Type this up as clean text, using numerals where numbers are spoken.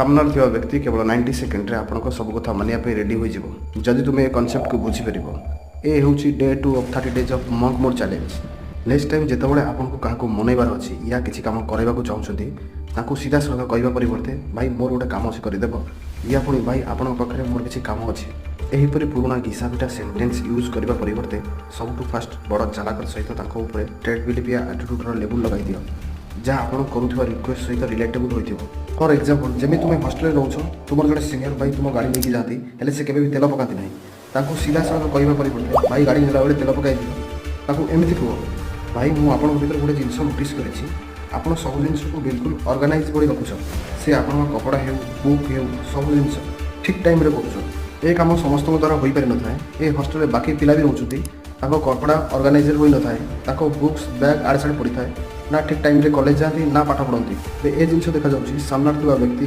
ସାମ୍ନାରେ ଥିବା ବ୍ୟକ୍ତି କେବଳ 90 ସେକେଣ୍ଡରେ ଆପଣଙ୍କ ସବୁ କଥା ମାନିବା ପାଇଁ ରେଡ଼ି ହୋଇଯିବ, ଯଦି ତୁମେ ଏ କନସେପ୍ଟକୁ ବୁଝିପାରିବ। ଏ ହେଉଛି day 2 of 30 days of monk mode challenge. Next time ଯେତେବେଳେ ଆପଣଙ୍କୁ କାହାକୁ ମନେଇବାର ଅଛି ୟା କିଛି କାମ କରାଇବାକୁ ଚାହୁଁଛନ୍ତି, ତାଙ୍କୁ ସିଧାସଳଖ କହିବା ପରିବର୍ତ୍ତେ "ଭାଇ, ମୋର ଗୋଟେ କାମ ଅଛି, କରିଦେବ?" ୟା ପୁଣି "ଭାଇ, ଆପଣଙ୍କ ପାଖରେ ମୋର କିଛି କାମ ଅଛି", ଏହିପରି ପୁରୁଣା ଘିସାପିଟା ସେଣ୍ଟେନ୍ସ ୟୁଜ୍ କରିବା ପରିବର୍ତ୍ତେ ସବୁଠୁ ଫାଷ୍ଟ ବଡ଼ ଚାଲାକର ସହିତ ତାଙ୍କ ଉପରେ ଟ୍ରେଡ୍ ବିଲିଫ୍ ୟା ଆଟିଟ୍ୟୁଡ଼ର ଲେବୁଲ୍ ଲଗାଇ ଦିଅ, ଯାହା ଆପଣ କରୁଥିବା ରିକ୍ୱେଷ୍ଟ ସହିତ ରିଲେଟେବୁଲ୍ ହୋଇଥିବ। ଫର୍ ଏକ୍ଜାମ୍ପଲ୍, ଯେମିତି ତୁମେ ହଷ୍ଟେଲରେ ରହୁଛ, ତୁମର ଜଣେ ସିନିୟର ଭାଇ ତୁମ ଗାଡ଼ି ନେଇକି ଯାଆନ୍ତି, ହେଲେ ସେ କେବେ ବି ତେଲ ପକାନ୍ତି ନାହିଁ। ତାଙ୍କୁ ସିଧାସଳଖ କହିବା ପରିବର୍ତ୍ତେ "ଭାଇ, ଗାଡ଼ି ନେଲା ବେଳେ ତେଲ ପକାଇ ଦିଅ", ତାକୁ ଏମିତି କୁହ, "ଭାଇ, ମୁଁ ଆପଣଙ୍କ ଭିତରେ ଗୋଟେ ଜିନିଷ ନୋଟିସ୍ କରିଛି। ଆପଣ ସବୁ ଜିନିଷକୁ ବିଲକୁଲ ଅର୍ଗାନାଇଜ୍ ଭଳି ରଖୁଛ। ସେ ଆପଣଙ୍କ କପଡ଼ା ହେଉ, ବୁକ୍ ହେଉ, ସବୁ ଜିନିଷ ଠିକ୍ ଟାଇମ୍ରେ କରୁଛ। ଏ କାମ ସମସ୍ତଙ୍କ ଦ୍ୱାରା ହୋଇପାରିନଥାଏ। ଏ ହଷ୍ଟେଲରେ ବାକି ପିଲା ବି ରହୁଛନ୍ତି, ତାଙ୍କ କପଡ଼ା ଅର୍ଗାନାଇଜର ହୋଇନଥାଏ, ତାଙ୍କ ବୁକ୍ସ, ବ୍ୟାଗ୍ ଆଡ଼େ ସାଡ଼େ ପଡ଼ିଥାଏ, ନା ଠିକ୍ ଟାଇମ୍ରେ କଲେଜ ଯାଆନ୍ତି, ନା ପାଠ ପଢ଼ନ୍ତି।" ଏ ଜିନିଷ ଦେଖାଯାଉଛି ସାମ୍ନାରେ ଥିବା ବ୍ୟକ୍ତି